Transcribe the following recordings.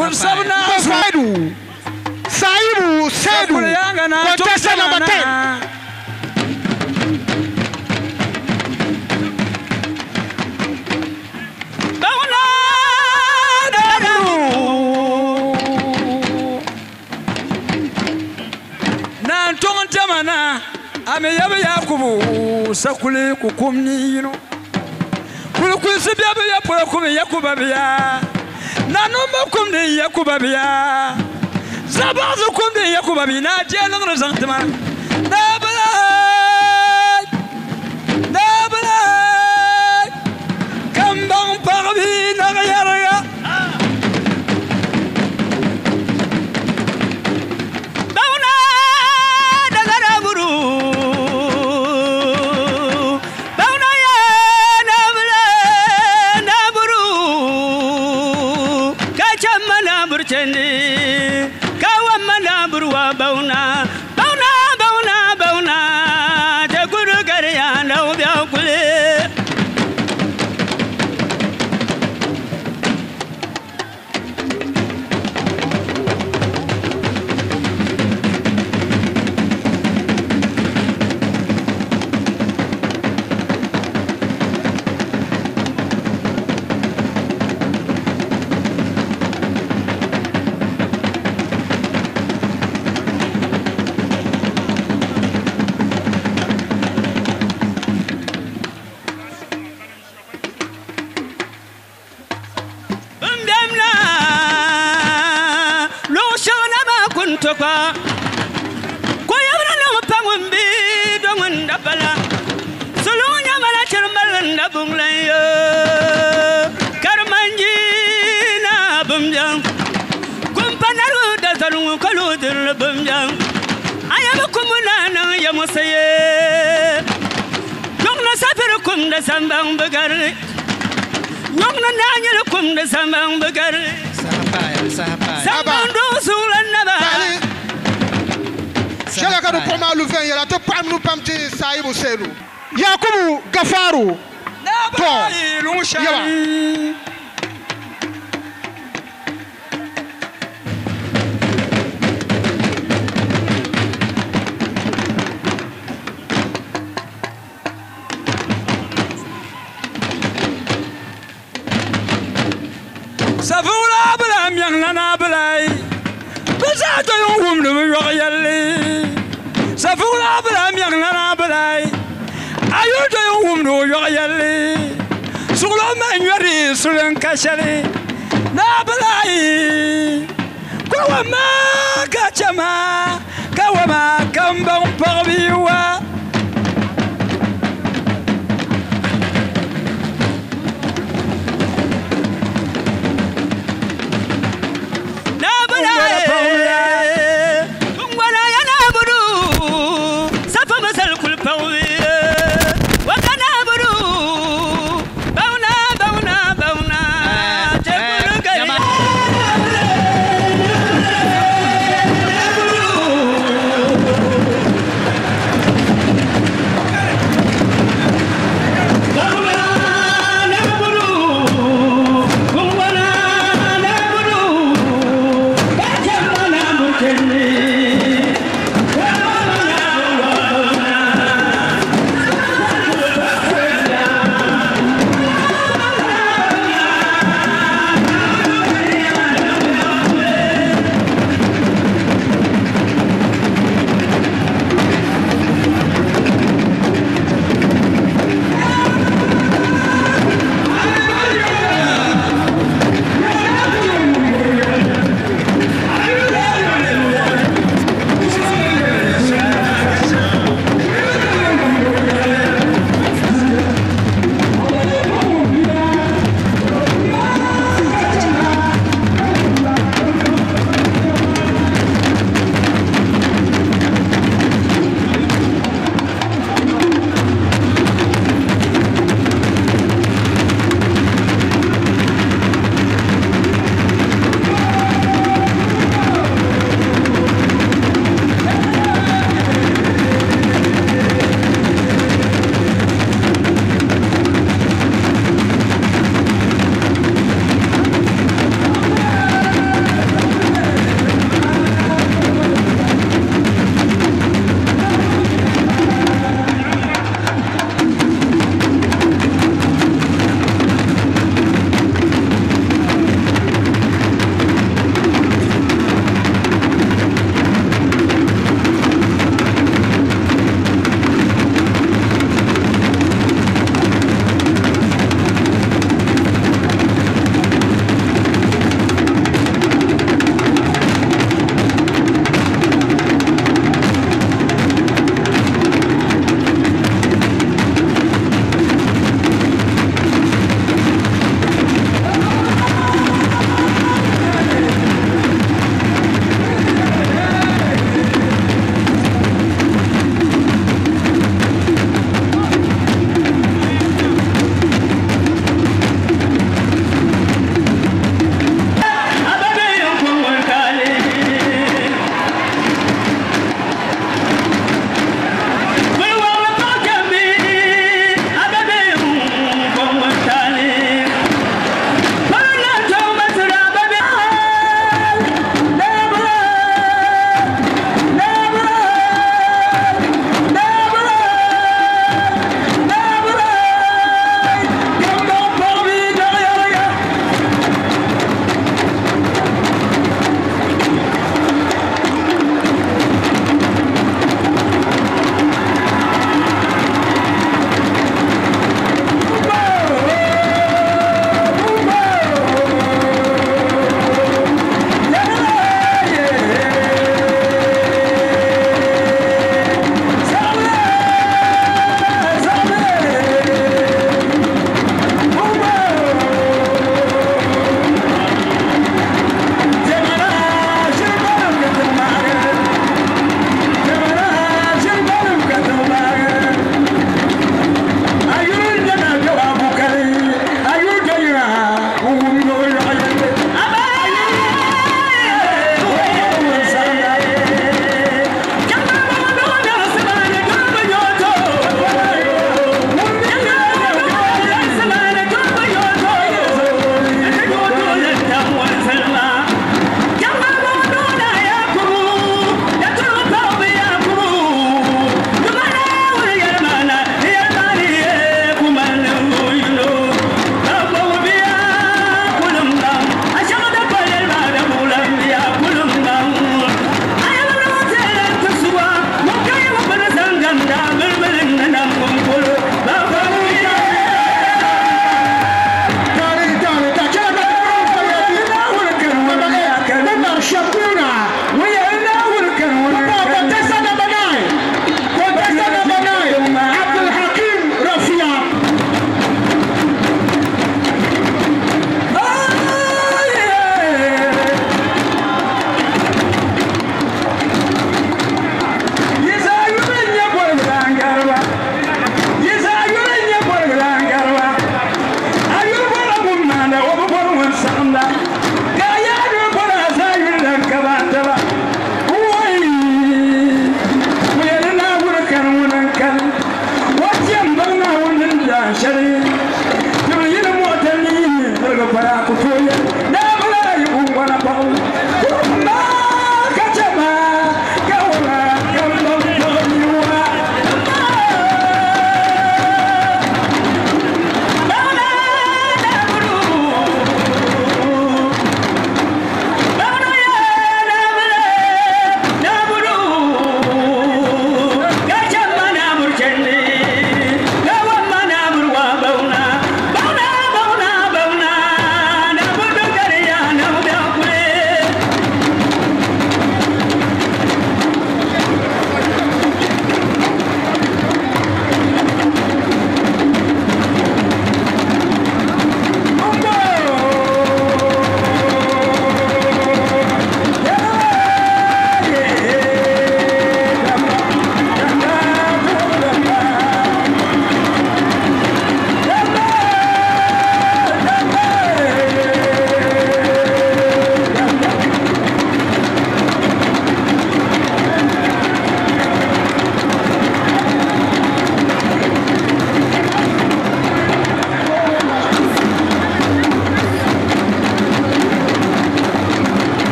Kul sab naa Saidu. Saibu Saidu. Contestant number 10. Naan tɔŋ jamana a mi yabi Yakubu sakuli ku kum ni yino kulikulisi bɛbi ya polo kum Yakuba biya nanumba kum ni Yakuba biya zabaɣisi kum ni Yakuba biya naa jɛliŋri zaŋ tima naabila naabila kambaŋ paɣabi naɣ yɛriga. Bauna dagara buru Bauna ya nabula naburu Ka chamma nabur chendi Ka wamma nabur wa bauna Bauna bauna bauna Te guru gariya na ubya kule. Mbemna lushona makuntoka koyabra no pangumbi dongunda bala sulunya mala chirmalanda bunglayo karmanji na bumjang kumpanaru da zalungu kaludir bumjang ayabukumuna na yamusaye yongna safirukum da sambang bagari Nyongna nanyel kum da sambang bagar Sahapaya. Sambang do sulan naba. Shɛla ka di kpuɣi maa lu viɛnyɛla ti paɣim nu pam ti Saibu Saidu. Yakubu Gafaru. To. Yawa. Safuula bila miɛŋ na bilai bi zaa to yin wumdi mi yɔg yɛlli safuula bila miɛŋ na bilai a yuli to yin wumdi o yɔg yɛlli suɣulo ma nyɔri sulin ka shɛli naa bilai ko wa ma ka chɛma ka wa ma ka n baŋ paɣabi wa. Ngwana ya naburu safa masal kul pawi wa naburu bauna bauna bauna jebulu gari.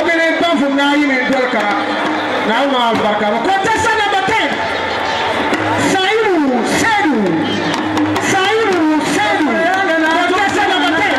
mini Banfum Naa yi mini doli kara. Naawuni niŋ alibarika. Contestant number 10, Sayidu Seidu. Sayidu Seidu. Contestant number 10.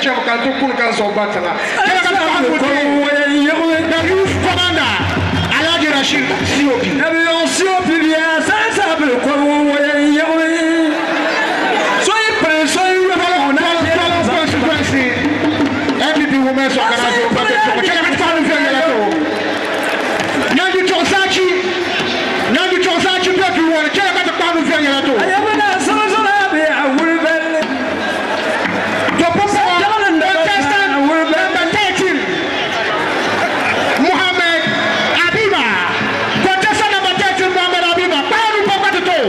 shɛm ka n ti kuni ka n sɔŋ ba tiŋa. Chɛla ka ti paɣi ku the youth commander Alhaji Rashid COP. Tolon constituency NPP women's organizer ba be tɔgɔ. Chɛla ka ti paɣi viɛnyɛla to. Nyangi Tɔɣisaachi, Nyangi Tɔɣisaachi bɛ duu ŋɔ ni. Chɛla ka ti paɣi viɛnyɛla to. To pumpɔŋɔ contestant number 13, Muhammad Abiba. Contestant number 13, Muhammad Abiba. Kpaɣi nu pɔp ka ti to.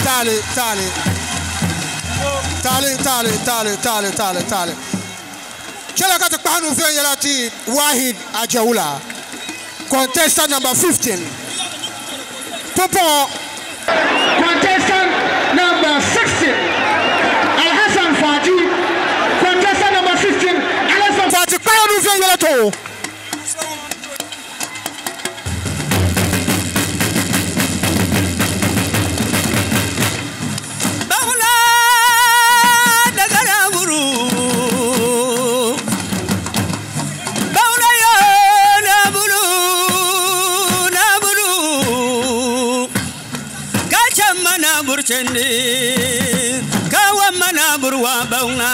Taali, taali. Taali, taali, taali, taali, taali, taali. Chɛla ka ti kpahi nuu viɛnyɛla ti Wahid Ajawula. Contestant number 15. Pumpɔŋɔ. Contestant number 16, Alhassan Fati. Contestant number 16, Alhassan Fati kpahi nuu viɛnyɛla to. Bawna dagara buru. Bawna ya na buru, na buru. Ka mana burchende, ka mana burwa bawna.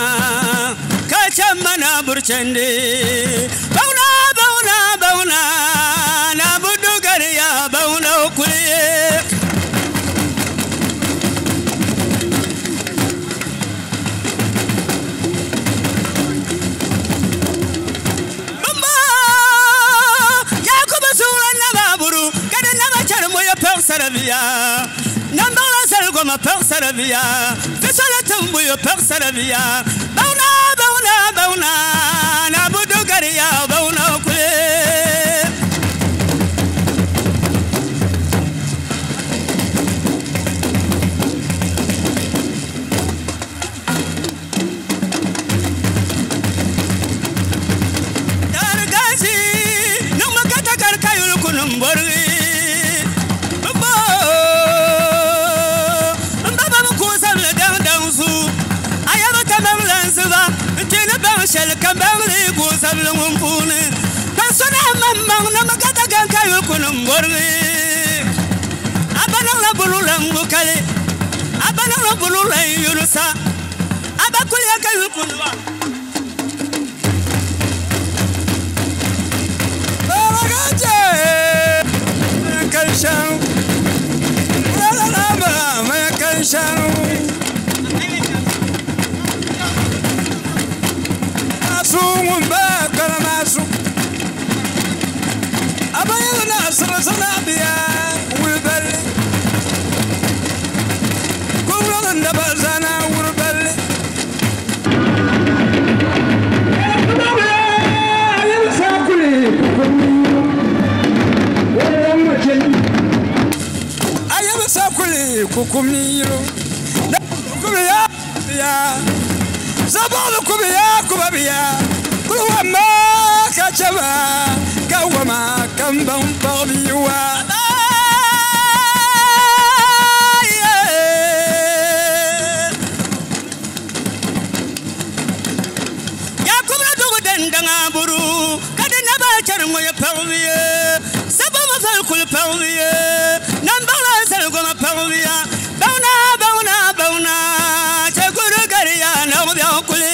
Ka mana burchende. Bawna, bawna, bawna, na budu gariya bawna kuliye. Bamba, Yakubu sura na baburu, kada na ba char mo ya per sarabiya. Namba la sar go ma per sarabiya. Fisala tumbu ya per sarabiya. Bauna, bauna, bauna, na budu gariya bauna kule. Dargaji, numa kata kar kayul kunum borgi. Bamba, bamba mu kusa le dang dang su. Ayaba tamam lan suba, ntine bang shel kam bang li kusa le ngumpune. Kasona mamang numa kata kar kayul kunum borgi. Abanang la bulu lang bukale, abanang la bulu lang yunusa. Abakulia kayul kunwa. Kukumiro kubiya ya zabalu kubiya kubabiya kuwama kachama kawama kambam parbiwa. Yakubu dugu dendanga buru kada na ba charmo ya parbiye sabama fal kul parbiye nambala sal goma parbiya. Bauna, bauna, bauna, cheguru gariya na obiya kule.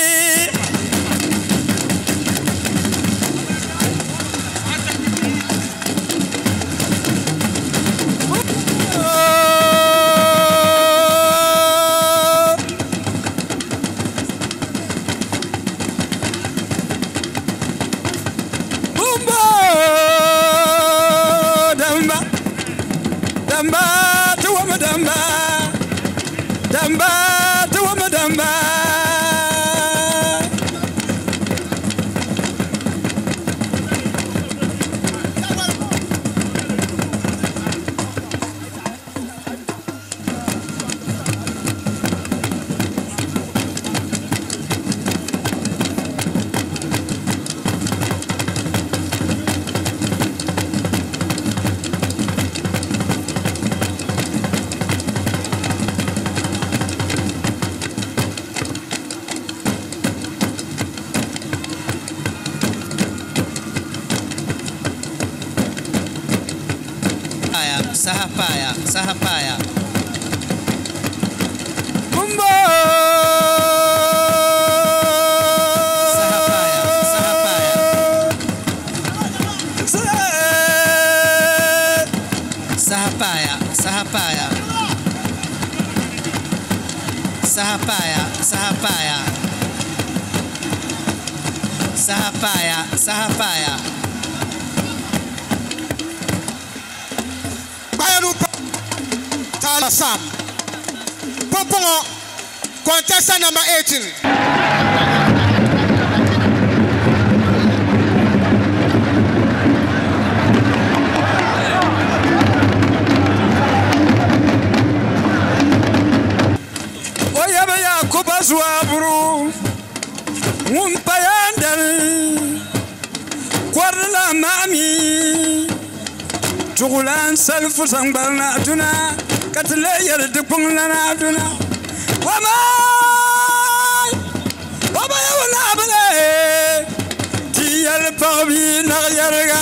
Bumba, damba, damba, tuwama damba. Damba, tuwama damba. Sahapaya, sahapaya. Bumba. Sahapaya, sahapaya. Sahapaya, sahapaya. Sahapaya, sahapaya. Sahapaya, sahapaya. Sam. Pumpɔŋɔ contestant number 18. O yaba Yakuba zuwaburu ŋun pa yandali kɔrila maami tugulan salifu sangbalina aduna ka ti lee yɛli dikpuŋlana aduna wamai waba yawu naabile ti yɛli paɣabi naɣ yɛriga.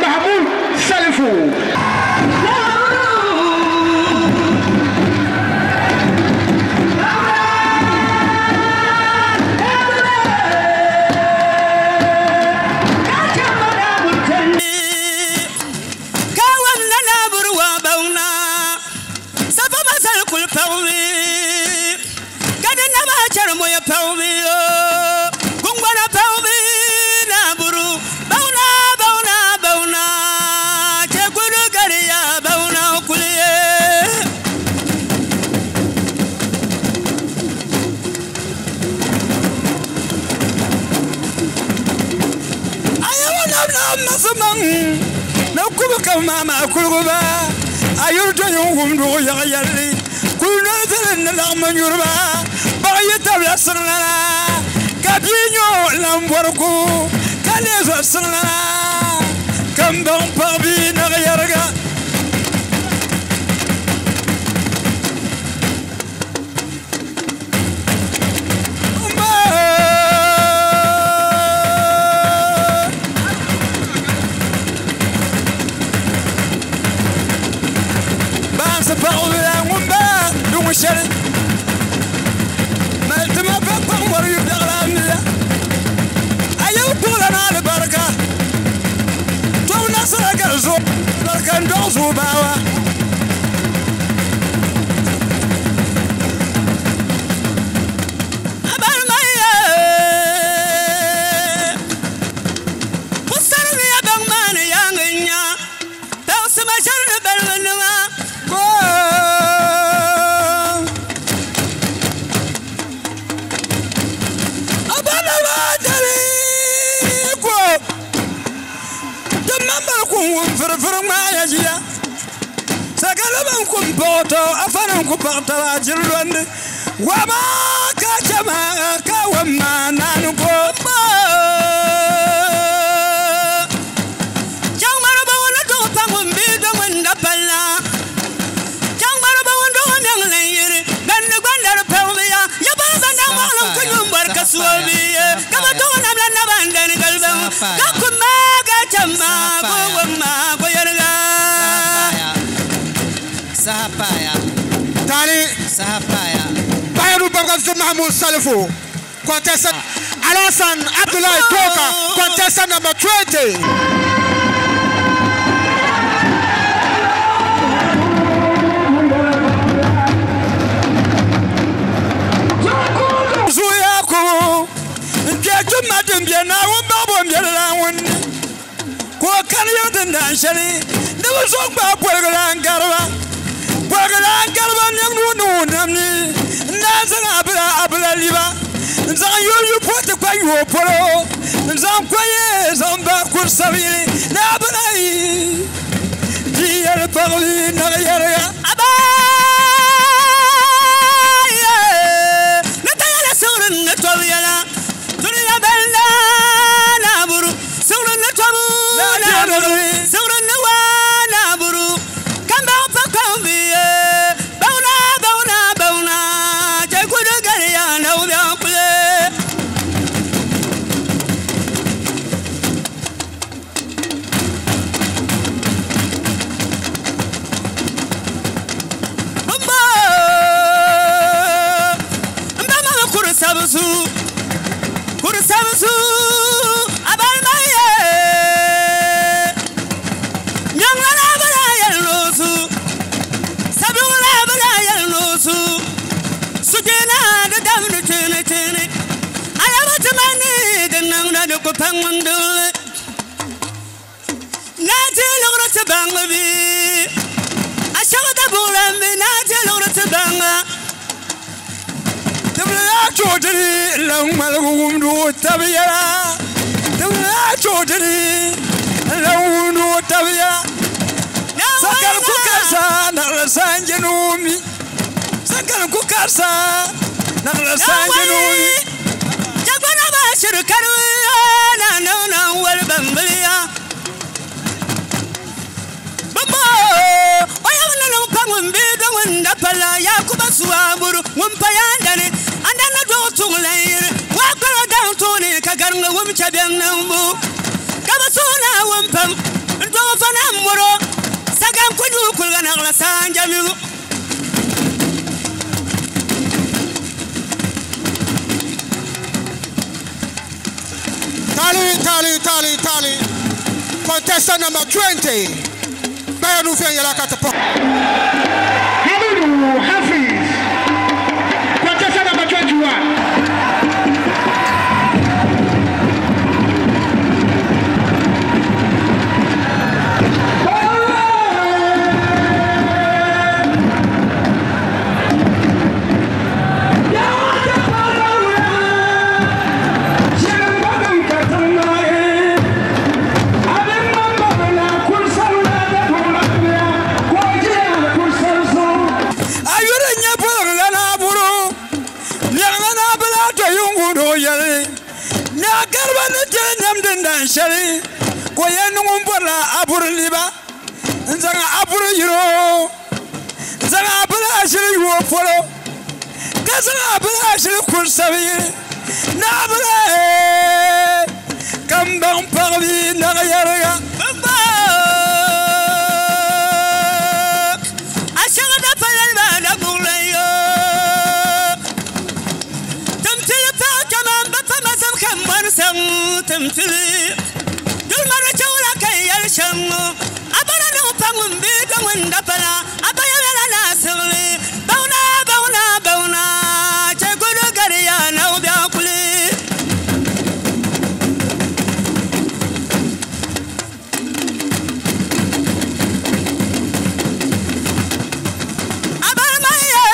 Mahmoud Salifu. Tali. Bayadou Babga Mahmoud Salifou. Contestant. Alasan Abdullahi Toka, contestant number 20. Zuyaku Nkɛ tuma din bɛ Naawuni baɣabo n bɛ di lan wunni ka o kani yiŋ din daan shɛli ni bi zuɣu gbaai poligi lan gariba poligi lan gariba nem nuu ni ŋun nam ni n naan zaŋ abila abila liba n zaŋ yuli yu po ti kpa yuo polo n zaŋ koye zaŋ ba kuri sabili ni abila yi di yɛli paɣali naɣ yɛriga. Abaye ne ta yɛlɛ sugri ne tɔbu yɛla duniya bɛnda na buru sugri ne tɔbu na buru sugri ne wa na buru kan b'aw pa kan bi ye bawuna bawuna bawuna cɛkudu gariya n'aw bɛ an kule. Mba mba ma kuru sabusu kuru sabusu abalima ye ɲaŋlala bala yɛlɛnusu sabula bala yɛlɛnusu sujina di damni tini tini ayaba tumani di niŋda di ku paŋduli naati lugri ti baŋ bi ashagda buɣulambi naati lugri ti baŋa. Tibili yaa chootiri lan ŋmaligi wumdi o tabi yɛla tibili yaa chootiri lan wumdi o tabi yɛla sakari ku karisa naɣila sanji ni o mi sakari ku karisa naɣila sanji ni o mi. Jagbana ba shiri kari na niŋ na wali bambiliya bambo o yɛm ni niŋ pa ŋun bi do ŋun da pala Yakuba suwa buru ŋun pa yaandani andana dɔɣi tuŋ lan yiri waa kpara daŋ tooni ka gariŋ wum chɛ bɛŋ niŋbu ka bi suhu Naawuni pam n dɔɣi fa na mɔro sagan ku duu kuliga naɣila saanja mibu. Tali, tali, tali, tali. Contestant number 20. Bayanu Fianyala Katapo. Hamidu Hafiz, contestant number 21. A yuri nyɛ poligi lana buru niɛŋ lana bila to yungu do yɛli naa gariba ni ti nem din dan shɛli ko yɛn ni ŋun bɔrila aburu liba n zaŋ aburu yiro n zaŋ abila ashiri yuo polo ka zaŋ abila ashiri kuri sabiyili naa bila ka n baŋ paɣabi naɣ yɛriga. Bambo ashagda palal ba da buɣulan yo timtili paɣa kaman bi pa ma zam ka mɔni saŋ timtili dulmari chawla ka yɛli shɛm a bala niŋ pa ŋun bi do ŋun da pala a ba yɛla na siɣili bawuna bawuna bawuna chɛ gudu gariya n'aw bɛ kuli. Abalima ye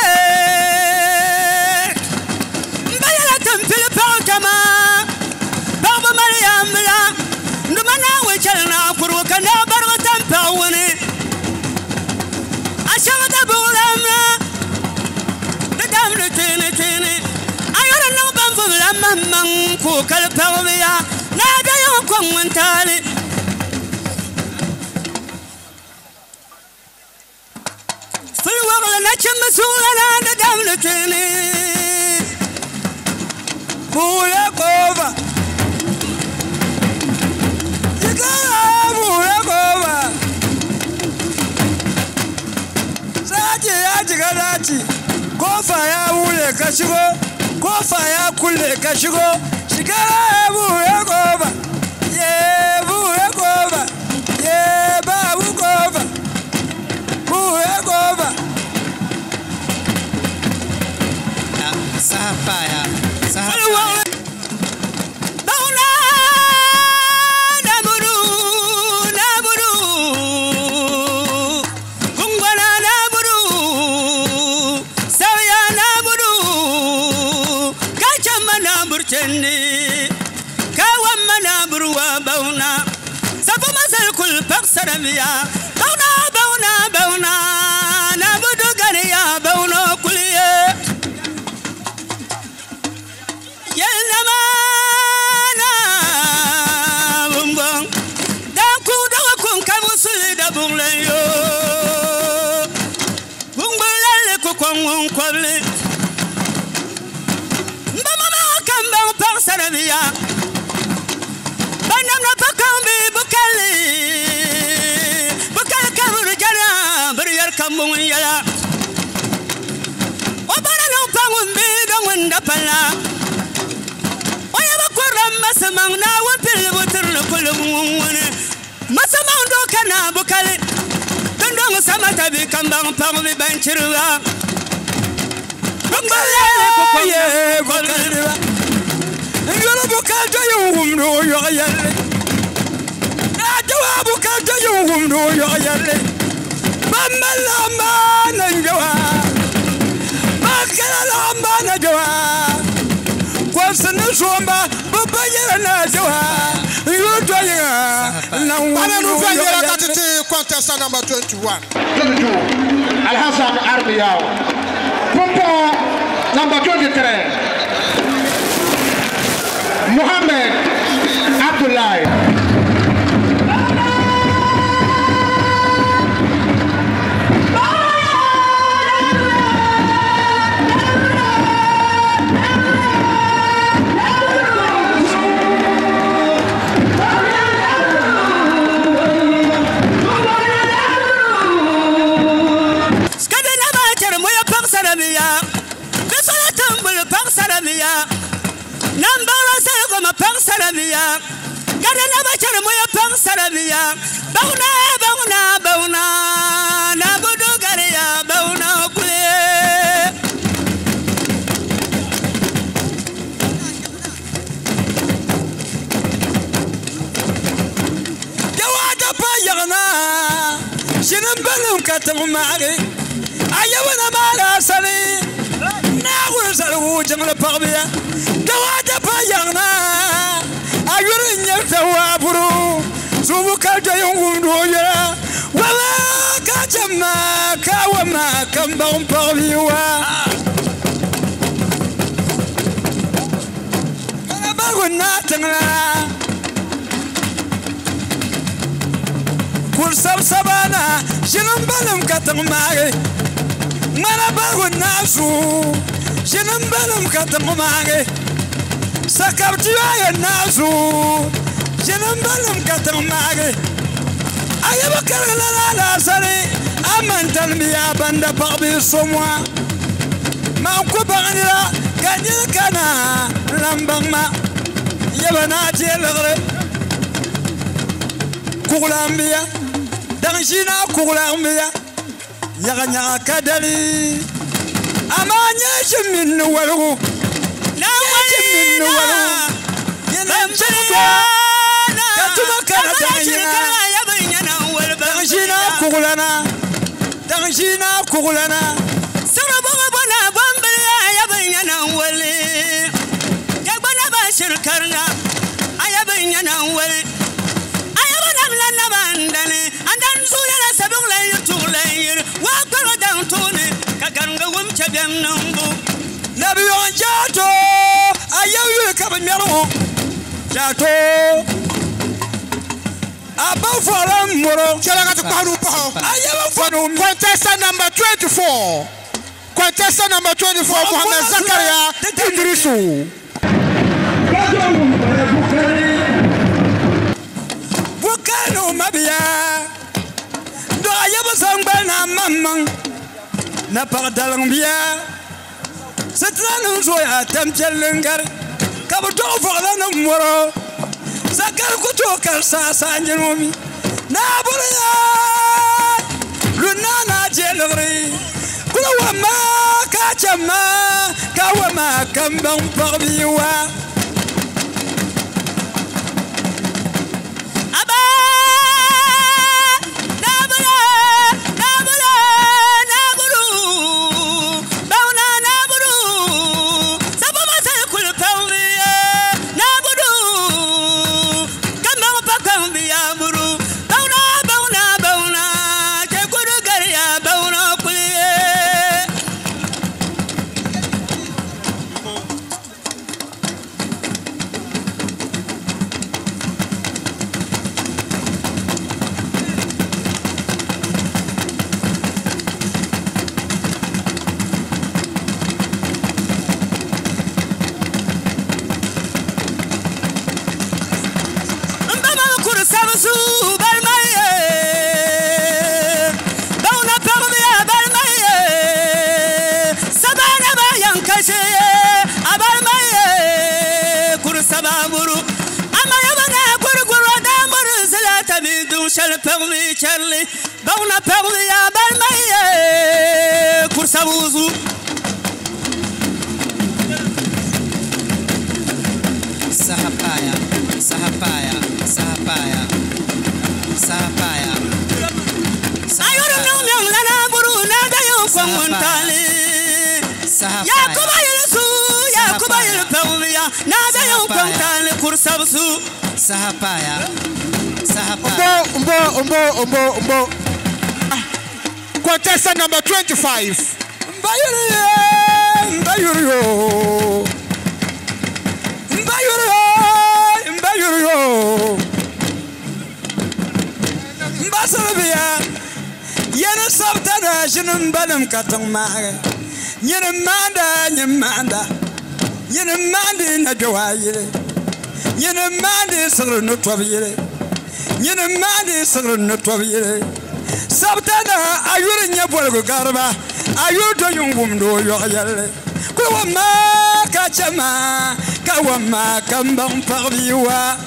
n ba yɛla timpili paɣa kama paɣaba mali yambila nduma Naawuni chɛli naa kurigu ka naa barigi tam paɣa wuni a shɛŋa buɣulamla di damdi tini tini a yɔri niŋ ban vubila maŋmaŋ ka o kali paɣabiya naa bɛ yiŋ kɔŋ ŋun taali. Fili waɣila nachimbi suɣula na di damdi tini. Buɣula kooba jikala buɣula kooba saaci ya shiga daci kofa ya wule ka shigo kofa ya kulle ka shigo. Kara ye bu ye ba bu kova bu kova Sahapaya Sahapaya Bauna Naburu Naburu Gungwana Naburu Sawya Naburu Kachama Nabur Chendi Kawama Naburu wa Bauna Sabuma Salkul Paksaramia Bauna Bauna Bauna Nabudu Gariya Bauna Kuliye Contestant number 21. 22, Alhassan Armiyaw. Pompo number 23, Mohammed Abdullahi. Bauna bauna bauna nabudu gariya bauna kule Jawada pa yagna shirin balum katam maari ayawana mala sali na wul salu jangla pagbiya jawada pa yagna ayurin yelta buru Subu kalja yungum doyera wala kachama kawama kamba umpaviwa kana baguna tangla kursab sabana shinam balum katang mage mana baguna su shinam balum katang mage sakabtiwa ya nasu Jinam balum katang mage ayaba karla la sari amantan biya banda pagbi somwa ma ko bagnira ganil kana lambang ma yaba na jelgre kugulambiya dangina kugulambiya yaga nyaga kadali amanya jimin walgu na jimin walgu yana Dangina kugulana Sarabona bambala yabayana wale Jagbana bashir karna ayabayana wale Ayabana mlana bandane andan zuyala sabung la yutule wa karo dan tune kaganga wumcha bem nambu Nabi yon jato ayaw kabnyaro jato Contestant number 24. Contestant number 24, Mohamed Zakaria Idrissou. Bukano mabia. Do ayabo sangba na mamang. Na pardalambia. Setranu zoya tamchelengare. Ka bi dɔɣi vɔɣila ni mɔrɔ sakari ku tooi kari saa nyini o mi naaburi yaa lunna naa je liɣiri kuli wa maa ka chɛ maa ka wa maa ka n baŋ paɣa bia wa. Sahapaya, sahapaya, sahapaya, sahapaya. Ayoro no myang lana buru na dayo kwang tali. Yakuba yelsu, Yakuba yelpawya, na dayo kwang tali kursabsu. Sahapaya, sahapaya. Mbo, mbo, mbo, mbo. Contestant number 25. Mbayuru, mbayuru. Mbayuru, mbayuru. Mbasarabiya, yene sabtana jinin balim katiŋ maagi. Nyini maanda, nyini maanda. Nyini maandi na jɔwa yili. Nyini maandi siɣiri ni tɔbu yili. Nyini maandi siɣiri ni tɔbu yili. Sabtana a yuri nyɛ boligu gariba. A yuri do yin wumdi o yɔɣu yɛlli. Kuli wa maa ka chɛ maa ka wa maa ka n baŋ paɣa bia wa.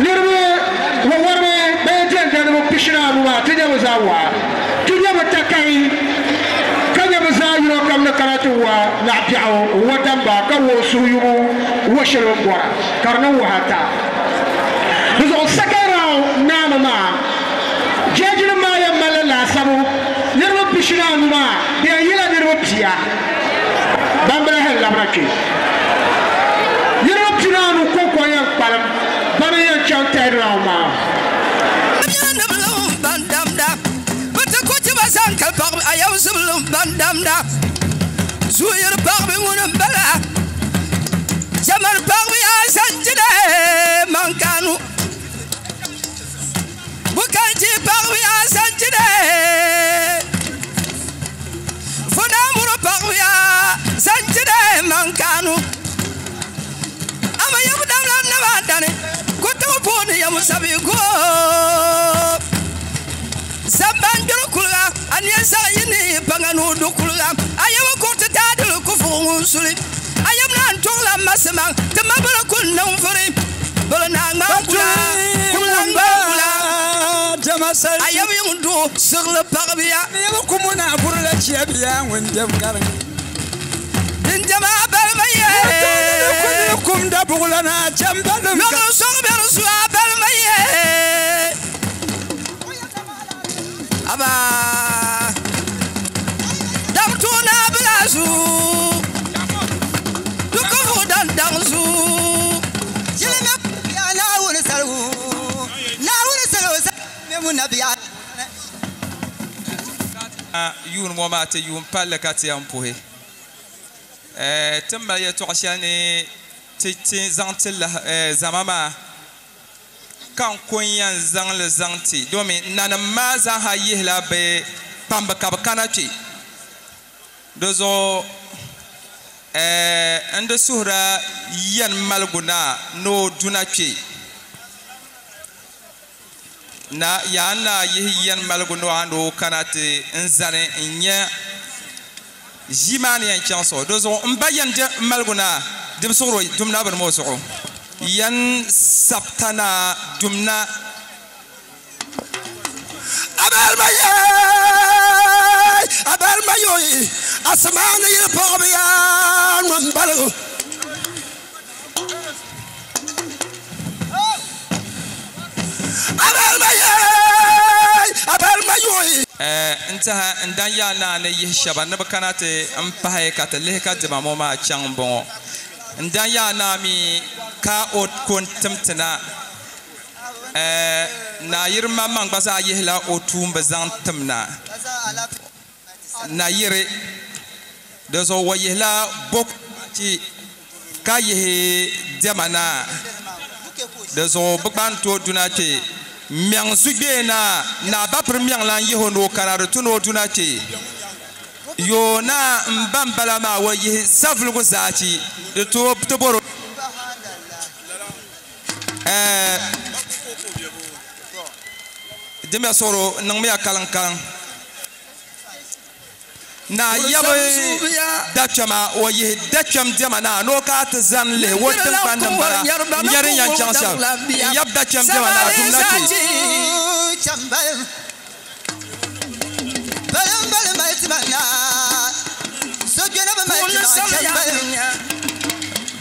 Niriba wa warimi ban diɛm diɛmdiba pishi ni anu maa ti nyɛ bi zaa waa ti nyɛ bi takai ka nyɛ bi zaa yino kam ni kana ti waa naɣabiɛɣu n wa damba ka wuhi suhuyubu wa shɛli bi bɔra ka di niŋ wahala ta di zuɣu second round naami maa jɛɛjinim maa yɛn malila laasabu niriba pishi ni anu maa di yɛn yila niriba pia ban bila hɛn labina kpe niriba pia ni anu kɔŋko yɛn kpalim bani yɛn chaŋ third round maa. Zuyir paɣbi ŋuni n bala jamani paɣbi yaa sanjida mankanu bukanchi paɣbi yaa sanjida funamuru paɣbi yaa sanjida mankanu ama yabu damlam naba dani kutugu puuni yamu sabi go samban juru nu dukuluga ayam kurti tadil kufu suli ayam nan tongla masma tamabala kun nan furi bala na ngula kula jama sal ayam yundu sigla pagbiya yam kumuna burla chiabiya wonjem garan din jama balmaye kum da bugulana jambalum yo sogbe rusu balmaye aba damtuna blazu dukufu dan danzu jilme ya naawuni salgu naawuni salgu memu nabiya yuun ŋɔ maa ti yuun palli ka ti yɛn puhi ti mali yɛltɔɣa shɛli ni ti zaŋ ti zama maa ka n ko n yɛn zaŋli zaŋ ti domi nanim maa zaaha yihila bi kpambi ka bi kana kpɛ di zuɣu n di suhura yɛn maligu naa ni o duna kpɛ na yaa naa yihi yɛn maligu ni o kana ti n zani n nyɛ ʒii maa ni yɛn chaŋ so di zuɣu n ba yɛn di maligu naa dibisuɣuro dumna bini maa zuɣu yɛn sabta naa dumna abalmaye asmaani yili pɔgbiya ŋun baligu abalmaye n tiɛha n dan yaa naa ni yihi shɛba ni bi kana ti n pahi ka ti lihi ka dima ŋɔ maa chaŋ n bɔŋɔ n dan yaa naa mi ka o ko n tim ti na naayiri maŋmaŋ gba zaa yihila o tuumbi zaŋ tim na nayiri di zuɣu wa yihila bokchi ka yihi diɛma naa di zuɣu bi gba n tooi duna kpɛ miɛŋ zugbee naa naa ba piri miɛŋ lan yihi o ni o kana di tu ni o duna kpɛ yoo naa n ba n bala maa wa yihi saviligu zaachi di ti bori dimiya soro niŋmiya kaliŋ kaliŋ na yabi dakpɛma o yihi dakpɛm diɛma naa ni o kana ti zani lihi o tiŋgbani din bala n nyɛ din yɛn chaŋ shɛm n yabi dakpɛm diɛma naa dumna kpɛ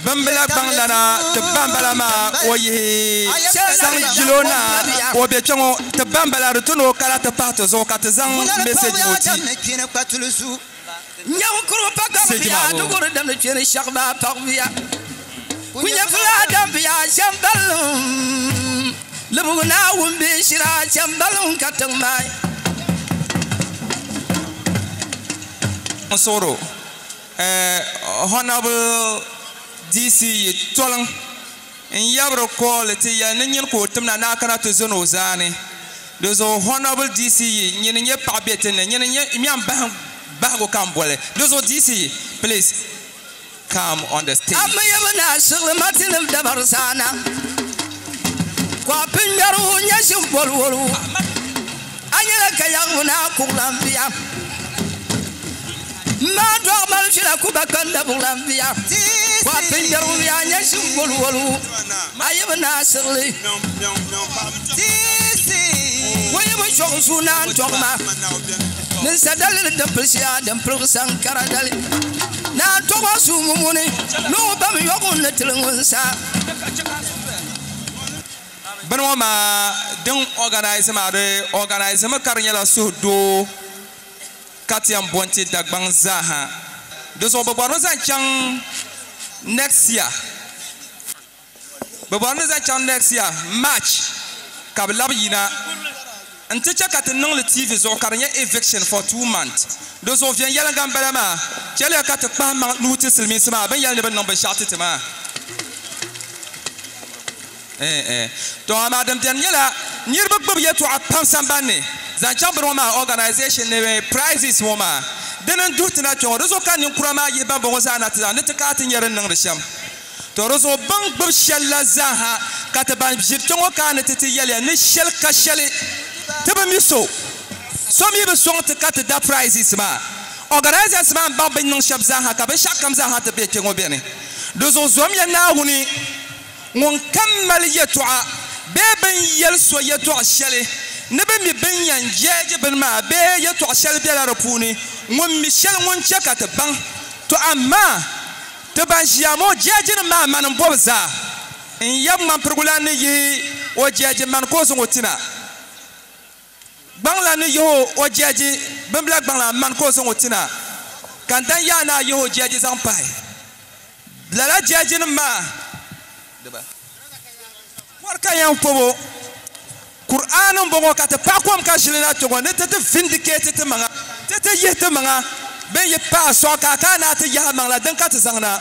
bimbila gbaŋlana ti bambala maa o yihi zaŋ jilo na o be kpɛ ŋɔ ti bambala di ti ni o kana ti pahi ti zuɣu ka ti zaŋ meseji ŋɔ ti n suɣuro Honorable DC yi toliŋ n yabiri kooli ti yɛli ni nyini ka o timna naa kana ti zani o zaani di zuɣu Honorable DC yi nyini nyɛ paɣa be ti ni nyini nyɛ miɛm bahigu ka n boli di zuɣu DC yi please come on the stage. Amma yabi naa siɣili matinim dabari saana kɔpin ŋmɛrigu nyɛ shim bolwolu a nyɛla ka yaɣibu naa kuɣulan biya maa dɔɣi mali fila kuba kanda buɣulan biya kɔpin ŋmɛrigu biya nyɛ shim bolwolu a yabi naa siɣili wo yabi chɔɣu suu naan tɔɣima ninsa dalili din pili shia din piligi sankara dali naan tɔɣima suu mumuni ni o ba mi yɔɣu ni tili ŋun sa. Bini ŋɔ maa din organize maa di organize mi ka di nyɛla suhudoo ka ti yɛn bo n-ti Dagbaŋ zaaha di zuɣu bi bɔri ni zaŋ chaŋ next year bi bɔri ni zaŋ chaŋ next year March ka bi labi yina n ti chɛ ka ti niŋli TV zuɣu ka di nyɛ eviction for 2 months di zuɣu viɛnyɛliŋga n bala maa chɛliya ka ti kpahi maŋ nuu ti silimiinsi maa bin yɛli ni bi niŋ binshaɣu ti ti maa to amaa din biɛni nyɛla niriba gbubi yɛltɔɣa pam sambanni zaŋ chaŋ bini ŋɔ maa organisation ni prizes ŋɔ maa dini n duhi ti na kpɛ ŋɔ di zuɣu ka ninkura maa yihi ban bɔŋɔ zaa na ti zaŋ ni ti kana ti nyɛ din niŋdi shɛm to di zuɣu bin gbubi shɛli la zaaha ka ti ban ʒiri kpɛ ŋɔ kana ni ti ti yɛliya ni shɛli ka shɛli ti bi mi so so mi bi sɔŋ ti ka ti da prizes maa Organizers maa n baŋ bɛ niŋ shɛba zaaha ka binshɛɣu kam zaaha ti be kpe ŋɔ beni. Di zuɣu zomya Naawuni ŋun kam mali yɛtɔɣa bee bɛ ni yɛli so yɛtɔɣ shɛli ni bɛ mi bɛ ni yɛn jɛɛji bini maa bee yɛtɔɣ shɛli bela di puuni, ŋun mi shɛli ŋun chɛ ka ti baŋ. Tɔ amaa ti ban ʒiya ŋɔ jɛɛjinim maa mani m-bɔbi zaa. N yab ŋmampirigu lan ni yihi o jɛɛji mani ka o zaŋ o ti na. Gbaŋ lan ni yihi o jɛɛji bimbila gbaŋ lan mani ka o zaŋ o ti na. Ka n dan yaa ni a yihi o jɛɛji zaŋ pahi lala jɛɛjinim maa. Pɔri ka yɛn pɔbo Kur'aan m-bɔŋɔ ka ti paɣi kom ka ʒili na kpe ŋɔ ni ti ti vindikeeti ti maŋa, ti ti yihi ti maŋa bɛ yi paai sɔɣi ka a kana ni a ti yahi maŋ la din ka ti zaŋ na.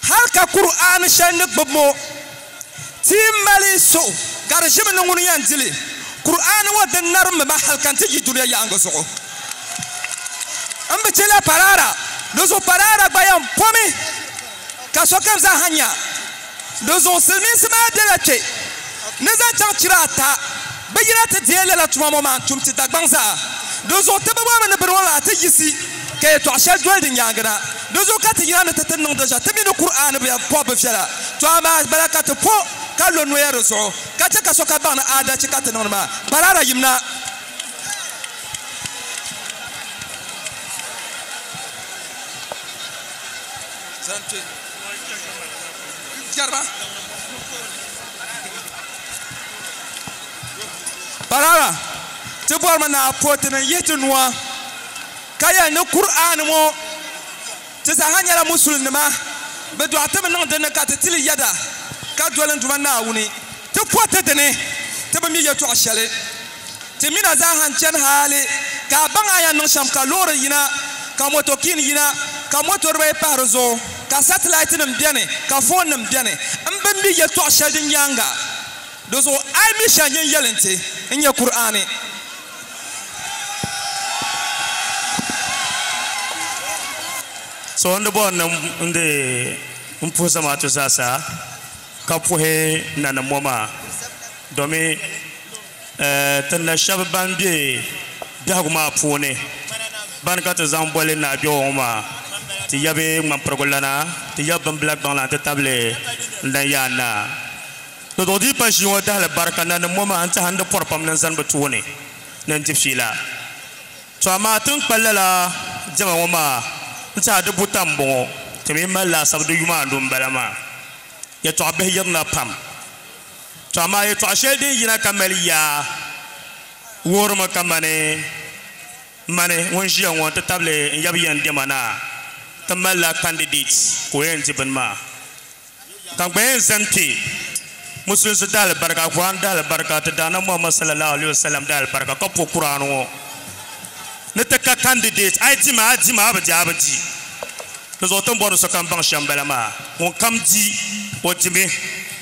Hal ka Kur'aan shɛli ni gbubi mo ti mali so ka di ʒimi ni ŋuni yɛn di li. Kur'aan ŋɔ din narimmi ma hal ka n ti yi dunia yaɣiŋga zuɣu. M bi chɛ la parara, di zuɣu parara gba yɛn pomi ka sokam zaa ha nya. Di zuɣu silimiinsi maa bela kpe ni zaŋ chaŋ chira ata bɛ yina ti deei lala tuma ŋɔ maa n-tum ti Dagbaŋ zaa. Di zuɣu ti bi bɔrimi ni bini ŋɔ maa ti yiɣisi ka yɛtɔɣ shɛli doli di nyaaŋa na. Di zuɣu ka ti yina ni ti ti niŋ di ʒa ti mi ni Kur'aani bi pɔbi bi viɛla. Tɔ amaa bala ka ti po ka lo noya di zuɣu ka chɛ ka sokam baŋ ni aadachi ka ti niŋdi maa. Parara yimna. Parara, ti bɔrimi ni a po ti ni yihi ti nua ka yɛli ni Kur'aani ŋɔ ti zaaha nyɛla Musulinima, bɛ dɔɣi ti mi niŋ din ni ka ti ti li yɛda ka doli n Duuma Naawuni. Ti po ti dini, ti bi mi yɛtɔɣ shɛli. Ti mina zaaha n-chani hali ka a baŋ a yɛn niŋ shɛm ka loori yina, ka motokin yina, ka moto dibayi pahi di zuɣu, ka satilaitinim beni, ka foonnim beni. M bi mi yɛtɔɣ shɛli din nyaaŋa. Di zuɣu a yi mi shɛli nyin yɛli nti n-nyɛ Kur'aani. So n di bɔri ni n di n puhi zamaatu zaasa ka puhi nanim ŋɔ maa domi ti na shɛba ban be biɛhigu maa puuni bani ka ti zaŋ boli Naa Biɛwa ŋɔ maa ti yabi ŋmanpirigu lana ti yabi bimbila gbaŋ lana ti tabili n dan yaa naa. Di zuɣu di yi pa ʒii ŋɔ dahali barika nanim ŋɔ maa n-tɛha n di pɔri pam ni n zani bɛ tooni ni n di fiila. To amaa ti ni kpa lala diɛma ŋɔ maa n-tɛha di buta m-bɔŋɔ, ti mi mali laasabu di yuma anu m-bala maa. Yɛtɔɣ bihi yirina pam. To amaa yɛtɔɣ shɛli din yina ka mali yaa wuhirimi kamani mani ŋun ʒiya ŋɔ nti tabili n yab yɛn diɛma naa ti malila candidate ka o yɛn di bini maa. Ka gba yɛn zani kpe Musulinsi daalibarika, Quran daalibarika, ti Daana Muhammad sallallahu alaihi wasallam daalibarika ka po Quran ŋɔ ni ti ka candidate, a yi dimi a dimi, a bi di a bi di. Di zuɣu ti ni bɔri ni sokam baŋ shɛm bala maa, ŋun kam di o dimi.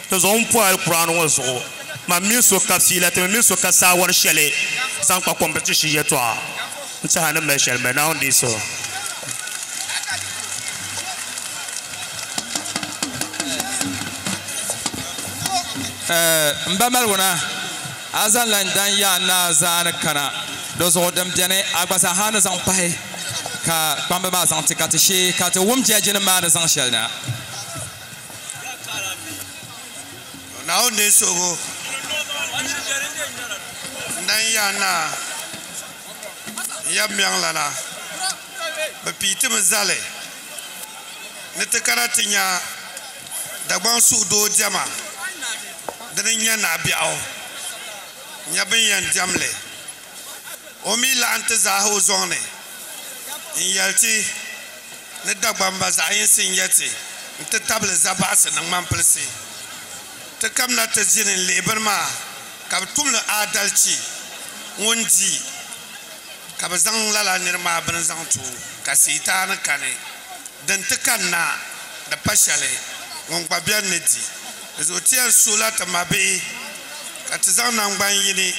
Di zuɣu n po Al-Quran ŋɔ zuɣu, man mini so ka fiila, ti mi mini so ka saawari shɛli zaŋ kpa competition yɛtɔɣa n tɛha ni mali shɛli mali Naawuni deei so. M ba Maliwuna, a zaŋla n dan yaa naa zaani kana, di zuɣu din beni a gba zaa ha ni zaŋ pahi ka kpamba maa zaŋ ti ka ti shee ka ti wum jɛjinim maa ni zaŋ shɛli na. Naawuni deei suhigu n dan yaa naa n yab miɛŋlana. Bɛ pii ti mi zali ni ti kana ti nya Dagbaŋ suhudoo diɛma dini n-nyɛ Naɣibiɛɣu nya bɛ ni yɛn diɛm li. O mi laɣim ti zaaha o zɔŋ ni n-yɛli ti ni Dagbamba zaɣ yinsi n-nyɛ ti nti tabili zabaɣisi ni ŋmampilisi. Ti kamina ti ʒini n-lihi bini maa ka bɛ tumli aadalichi ŋun di ka bɛ zaŋ lala niri maa bini zaŋ ti o ka Sitaani kani. Din ti kanna di pa shɛli ŋun gba beni ni di. Di zuɣu ti yɛn suhila ti mabihi ka ti zaŋ naŋgban yini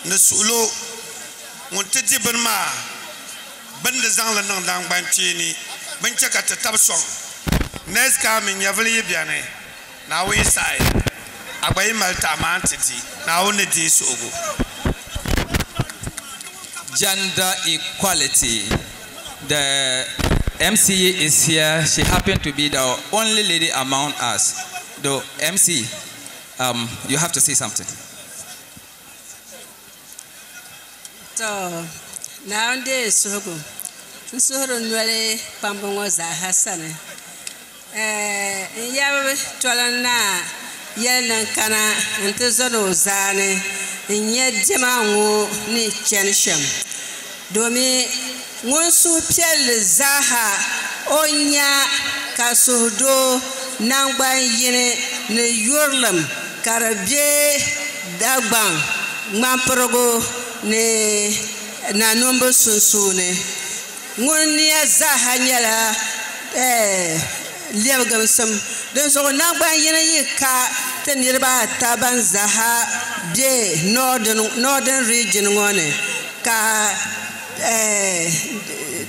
ni suhilo ŋun ti di bini maa bini di zaŋ li niŋ naŋgban kpeeni bini chɛ ka ti tab sɔŋ. Next coming nyɛvili yi beni, Naawuni yi saɣi a gba yi mali taɣi maa nti di, Naawuni ni deei suhigu. Gender equality. The MC is here. She happened to be the only lady among us. The MC, you have to say something. To, naawuni suhigu n suhuri noli kpamba ŋɔ zaaha sani n yab toli naa yɛli ni n kana n ti zani o zaani n nyɛ diɛma ŋɔ ni chani shɛm domi ŋun suhupiɛlli zaaha o nya ka suhudoo nangban yini ni yurilim ka di be Dagbaŋ ŋmanpirigu ni Nanumbu sunsuuni ŋun nia zaaha nyɛla lɛbigimsim dinzuɣu nangban yini yi ka ti niriba ata ban zaaha be northern region ŋɔ ni ka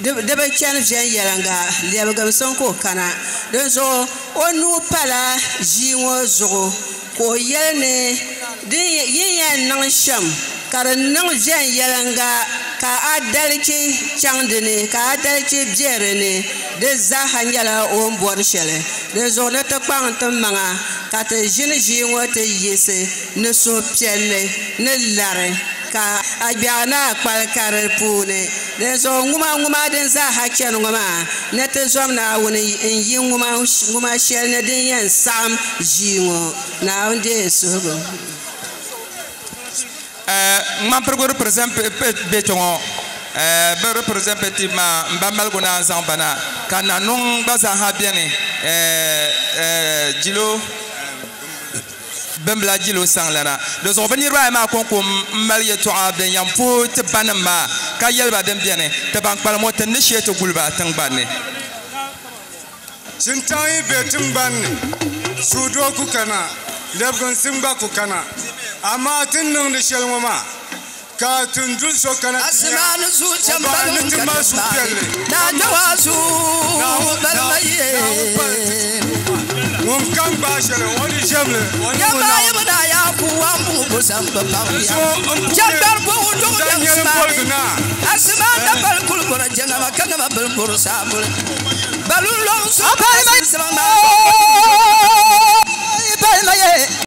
di bi chani viɛnyɛliŋga lɛbigimsim ka o kana dinzuɣu o nuu pala ʒii ŋɔ zuɣu ka o yɛli ni din yin yɛn niŋ shɛm ka di niŋ viɛnyɛliŋga ka adalichi chaŋ dini ka adalichi bɛ dini di zaaha nyɛla o ni bɔri shɛli dinzuɣu ni ti kpaŋ ti maŋa ka ti ʒini ʒii ŋɔ ti yiɣisi ni suhupiɛlli ni lari ka a gbiɛɣu ni a kpali ka di puuni dinzuɣu ŋuma ŋuma din zaaha chani ŋɔ maa ni ti zom Naawuni n yi ŋuma shɛli ni din yɛn saɣam ʒii ŋɔ Naawuni deei suhigu. Ŋmanpirigu represent be kpɛ bi representative maa n ba maligu naa zaŋ bana ka nanuŋ gba zaaha biɛni jilo bimbila jilo saŋlana di zuɣu bi niriba ayi maa konko n mali yɛltɔɣa din yɛn puhi ti ba nim maa ka yɛliba din biɛni ti ban kpalim ŋɔ ti ni shee ti guliba tingbanni. Shintaŋ yi be tingbanni suhudoo ku kana lɛbiginsim gba ku kana amaa ti niŋdi shɛli ŋɔ maa ka tinduli so kana Asmanu zuciyan ni ti mali suhupiɛlli na jawa su balmaye ŋun kam gbaai shɛli o di ʒɛmli ya bayi muna ya kuwa mu busan babban ya jambar bu dum da usmani asman da bal kulbura jangama kangama bulbur sabul balun long su balmaye.